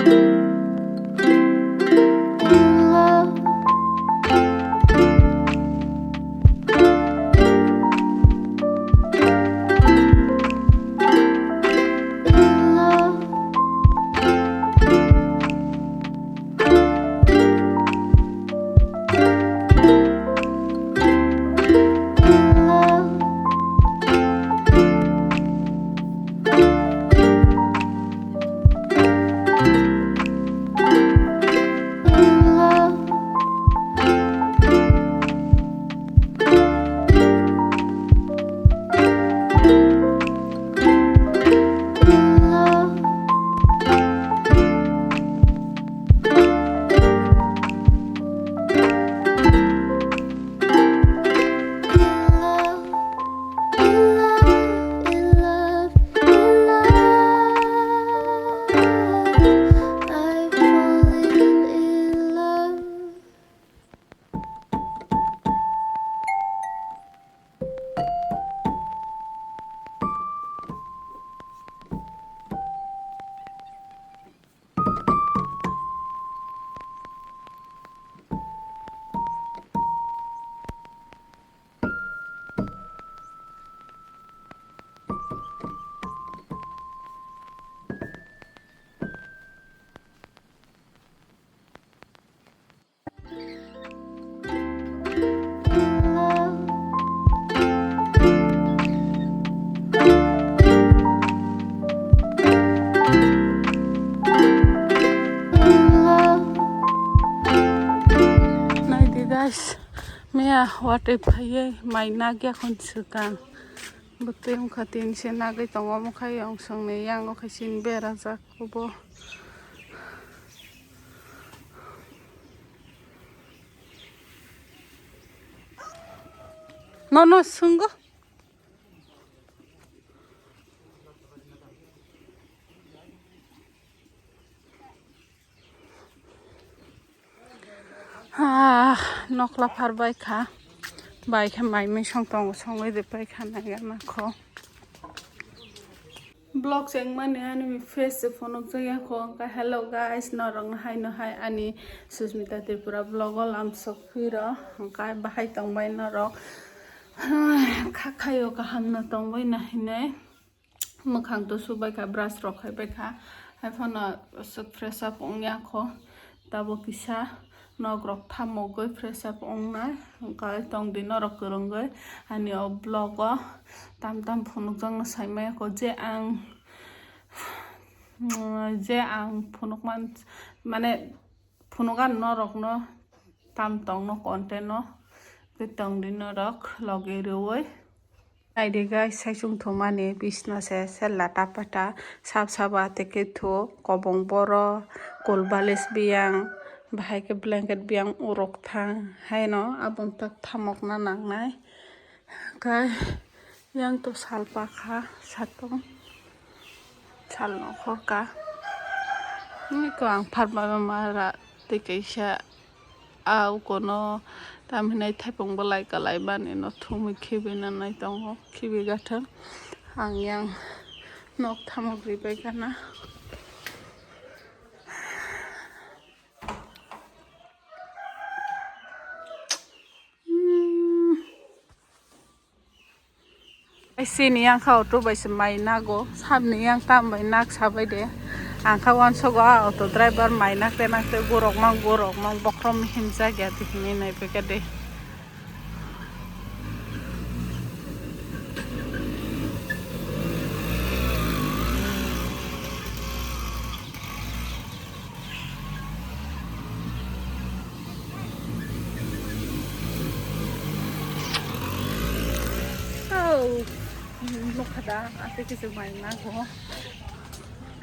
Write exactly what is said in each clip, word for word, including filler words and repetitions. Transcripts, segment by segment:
Naidi guys, miya watwi phaiwi mai nagya khon swkang. Bwtwi wngkha tin se nagwi tongo, omo khai yong songni yango khai sini berajak obo. Nono swngo. Ah, nokla phar bai kha. Bai khe mai mui song tongo, songwi de pai kha nai gana kho. Vlog chengmani ani face se phunukjak ya kho, wngkha hello guys, norok no hai no hai ani Susmita Tripura vlog o lamsok phiro, wngkha bahai tongbai norok. Kha khayo kaham no tongbai na hinwi. Mwkhang to subai kha, brush rok khai bai kha. Hai phano aswk fresh up wng ya kho. Tabuk kisa nok rok thamogwi fresh up wngnai. Wngkha tong di norok kwrwngwi. Ani o vlog o tam tam phunukjakno sai maya kho je ang, je ang phunukman, mane, phunukgan norokno tam tongno content no twi tongdi norok logi rwui. Naidi guys, sai chwng thumani bisna se sella tapata sap saba tei khe thu kobong boro kol balis biyang bahai khe blanket biyang urok thang haino aboni tak thamokna nangnai. Khe yang to sal pakha satung sal nokhorka. Ni ko ang pharma mara tei kaisa a ukono tam hinai thaipung belai kalai mani no thumui khibi nanai tongo, khibi gathang. Ang yang nok thamok ribai gana. Hmm. Sini yang kha auto bai se mai nago, sabni yang tam bai nak sabai de. Ang kha uansukgo a auto driver mai nakte nakte gorok mang gorok mang bokhrom himjak ya tihini nai phaikha de. Oh, nukha da, ate kisa mai nago.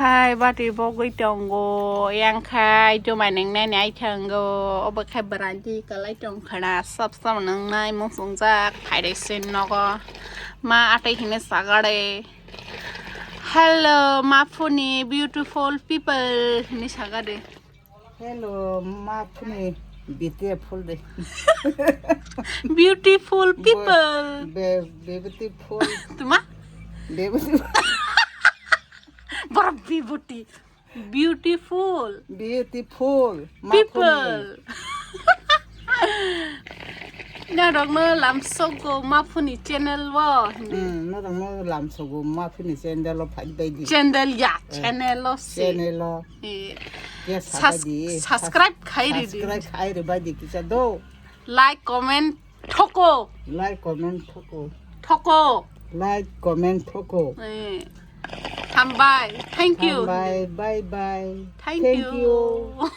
Hai, bati bogwi tongo, yang khai jumai nwngnani ai thango, obo khai brandy kalai tong khana, sap sap nwngnai muchungjak, phaide sin nogo, ma atai hini sagare. Hello, Maphuni beautiful people, hini sagade. Hello, Maphuni beautiful de. Beautiful people. Be-, be-, beautiful. Tuma? Beautiful. Borok bibuti. Beautiful. Beautiful. People. Norokno lamsogo maphuni channel o. Hmm, norokno lamsogo maphuni channel o phai baidi. Channel ya, eh, channel o si. Channel o. Eh. Yes, subscribe khai ridi. Subscribe khai ridi kisa do. Like, comment, thoko. Like, comment, thoko. Thoko. Like, comment, thoko. Eh. Hambai. Thank you. Hambai. Bye, bye. Thank you.